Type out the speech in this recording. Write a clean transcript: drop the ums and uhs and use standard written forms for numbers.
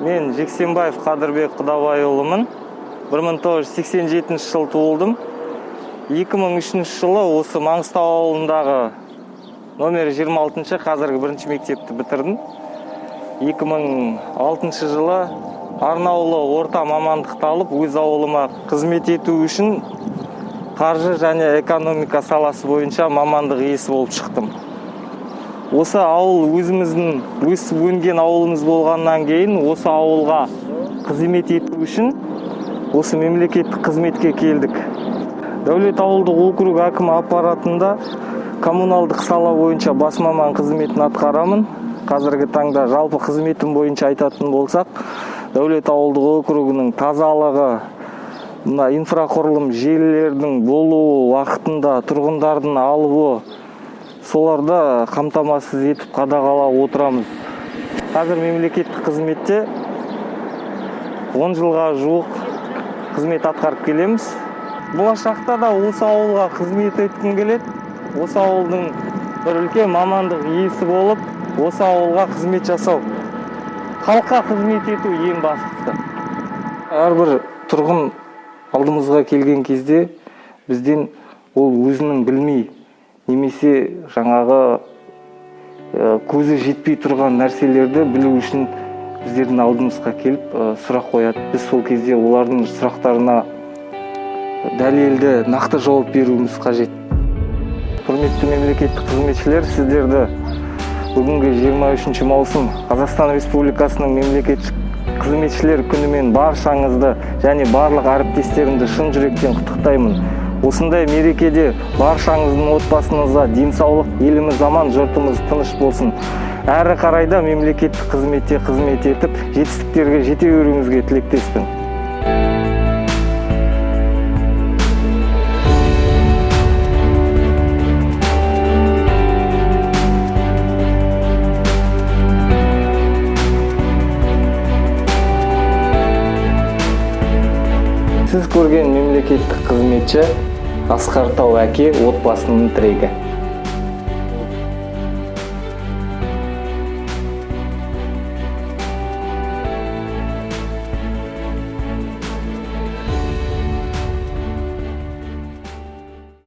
Мен Жексенбаев Қадырбек Құдабайұлымын. 1987 жылы туылдым. 2003 жылы осы Маңғыстау ауылындағы номер 26 қазіргі бірінші мектепті бітірдім. 2006 жылы арнаулы орта мамандықты алып, өз ауылыма қызмет ету үшін қаржы және экономика саласы бойынша мамандық иесі болып шықтым. Осы ауыл өзіміздің өсіп өнген ауылымыз болғаннан кейін осы ауылға қызмет ету үшін осы мемлекеттік қызметке келдік. Дәулет ауылдық округ әкімі аппаратында коммуналдық сала бойынша бас маман қызметін атқарамын. Қазіргі таңда жалпы қызметім бойынша айтатын болсақ, Дәулет ауылдық округінің тазалығы, мына инфрақұрылым желілердің болуы, уақытында тұрғындардың алуы, соларды қамтамасыз етіп қадағалап отырамыз. Қазір мемлекеттік қызметте 10 жылға жуық қызмет атқарып келеміз. Болашақта да осы ауылға қызмет еткім келеді. Осы ауылдың бір үлкен мамандық иесі болып, осы ауылға қызмет жасау, халыққа қызмет ету ең бастысы. Әрбір тұрғын алдымызға келген кезде бізден ол өзінің білмей немесе жаңағы көзі жетпей тұрған нәрселерді білу үшін біздердің алдымызға келіп сұрақ қояды. Біз сол кезде олардың сұрақтарына дәлелді, нақты жауап беруіміз қажет. Құрметті мемлекеттік қызметшілер, сіздерді бүгінгі 23 маусым Қазақстан Республикасының мемлекеттік қызметшілер күнімен баршаңызды және барлық әріптестерімді шын жүректен құттықтаймын. Осындай мерекеде баршаңыздың отбасыңызға денсаулық, еліміз аман, жұртымыз тыныш болсын. Әрі қарай да мемлекеттік қызметте қызмет етіп, жетістіктерге жете беруіңізге тілектеспін. Сіз көрген мемлекеттік қызметші асқар тау әке, отбасының тірегі.